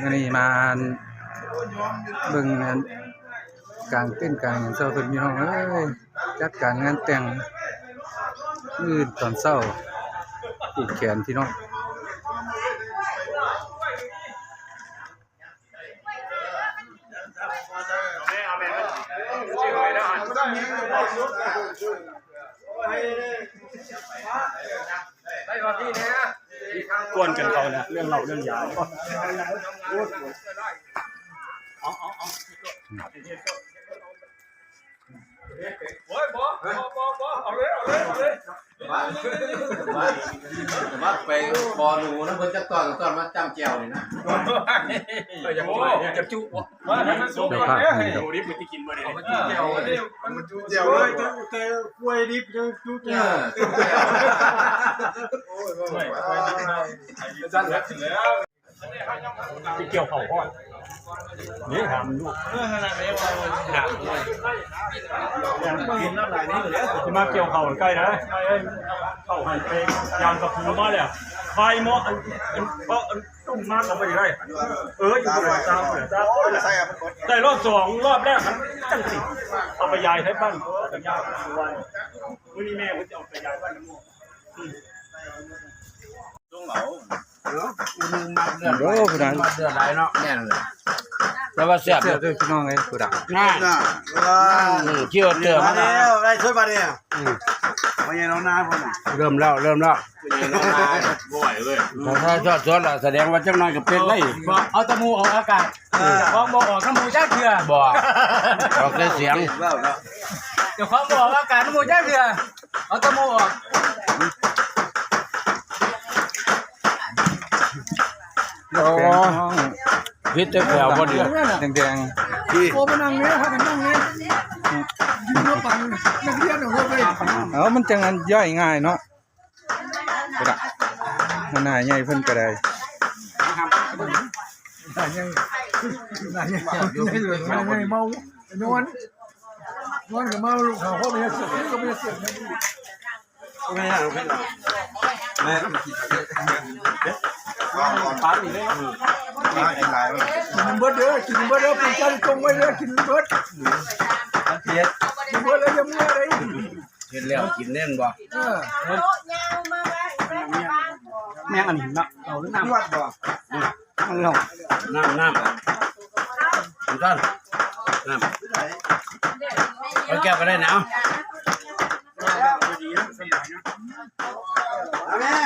ມື້ນີ້ມາເບິ່ງກາງເຕັ້ນກາງຫຍັງເຈົ້າເພິ່ນ ພີ່ນ້ອງເອີຍ ຈັດການງານແຕ່ງມື້ອື່ນຕອນເຊົ້າ ຜູກແຂນ ພີ່ນ້ອງ. ກວນກັນເຂົ້ານະ ເລື່ອງເຫຼົ້າເລື່ອງຢາ. ໂອ້ຍ ບໍ່ ບໍ່ ບໍ່ ບໍ່ ເອົາເລີຍ ເອົາເລີຍ ເອົາເລີຍ. ວ່າ ວ່າ ວ່າໄປຂໍໜູນຳເພິ່ນຈັກຕອນ ຕອນມາຈ້ຳແຈ່ວນີ້ນະ. ໂອ້ ຈັບຈຸ ວ່າໃຫ້ມັນສຸກກ່ອນແລ້ວ ໃຫ້ໜູດິບມັນຊິກິນບໍ່ໄດ້. ເອົາມາຈຸແຈ່ວ ແຈ່ວເລີຍ ແຕ່ ແຕ່ກ້ວຍດິບຍັງຈຸແຈ່ວ. ເອີ ໂອ້ຍ ໄປກ່ຽວເຂົ້າກ່ອນ ນີ້ຖາມລູກ ເອີ ນັ້ນແຫຼະ ຖາມ ຊິມາກ່ຽວເຂົ້າໃກ້ນະ ເຂົ້າຫັ້ນໄປ ຍາມກະປູມາແລ້ວ ໄຟເໝາະ ອັນ ອັນ ເພາະອັນ ຕຸ້ມມາກໍບໍ່ໄດ້ ເອີ ຢູ່ພຸ້ນແຫຼະ ຕາມພຸ້ນແຫຼະ ຕາມພຸ້ນແຫຼະ ໄດ້ລອບສອງ ລອບແລກຫັ້ນຈັ່ງຊິເອົາໄປຢາຍໃຫ້ບ້ານ ມື້ນີ້ແມ່ເພິ່ນຊິເອົາໄປຢາຍບ້ານ. ໂອ້ ຜູ້ໜຶ່ງມັກເລືອດ ໂອ້ ຜູ້ໃດ ມັກເລືອດຫຼາຍເນາະ ແມ່ນແຫຼະ ແຕ່ວ່າແຊບ ແຊບເດີພີ່ນ້ອງເອີຍ ຜູ້ໃດ ນັ້ນ ເອີ ອືມ ເຈີເຕີມາແລ້ວ ໄດ້ຊ່ວຍບາດນີ້ ອືມ ພໍ່ໃຫຍ່ນ້ອງນາພຸ້ນ ເລີ່ມແລ້ວ ເລີ່ມແລ້ວ ພໍ່ໃຫຍ່ນ້ອງນາບໍ່ໄຫວເວີຍ ຖ້າ ຖ້າຊອດສວນລະ ສະແດງວ່າຈັກໜ້ອຍກໍເປັນໄດ້ ເອົາແຕ່ໝູ່ອອກອາກາດ ເອີ ເຈົ້າຂອງບໍ່ອອກນຳໝູ່ຈັກເທື່ອ ບໍ່ ອອກແຕ່ສຽງ ເຈົ້າຂອງບໍ່ອອກອາກາດນຳໝູ່ຈັກເທື່ອ. ເອົາແຕ່ໝູ່ອອກ ໂອ້ ວິດແຕ່ແຂວບໍ່ດີ ແດງໆ ໂອ້ ມານັ່ງນີ້ ພາກັນນັ່ງນີ້ ຢູ່ນຳກັນ ນັກຮຽນເຮົາໄປ ເອົາ ມັນຈັ່ງອັນຍ່ອຍງ່າຍເນາະ ພຸ້ນນະ ມັນໜ້າໃຫຍ່ເພິ່ນກໍໄດ້ ໜ້າໃຫຍ່ ໜ້າໃຫຍ່ ໜ້າໃຫຍ່ເມົາ ນອນ ນອນກໍເມົາ ເຂົາກໍບໍ່ໄດ້ເສບ ກໍບໍ່ໄດ້ເສບ. ແມ່ ປານນີ້ເດ້ ກິນເບິດເດີ ກິນເບິດເດີ ເພິ່ນຈັດຈົງໄວ້ເດີ ກິນເບິດ ກິນເບິດແລ້ວຢ່າເມືອເດ້ ເຮັດແລ້ວກິນແມ່ນບໍ່ ເອີ ແມ່ງອັນນີ້ເນາະ ເອົານ້ຳ ນ້ຳ ນ້ຳ ນ້ຳ ນ້ຳ ນ້ຳ ເອົາແກ້ວກໍໄດ້ນະ ເອົາ ແມ່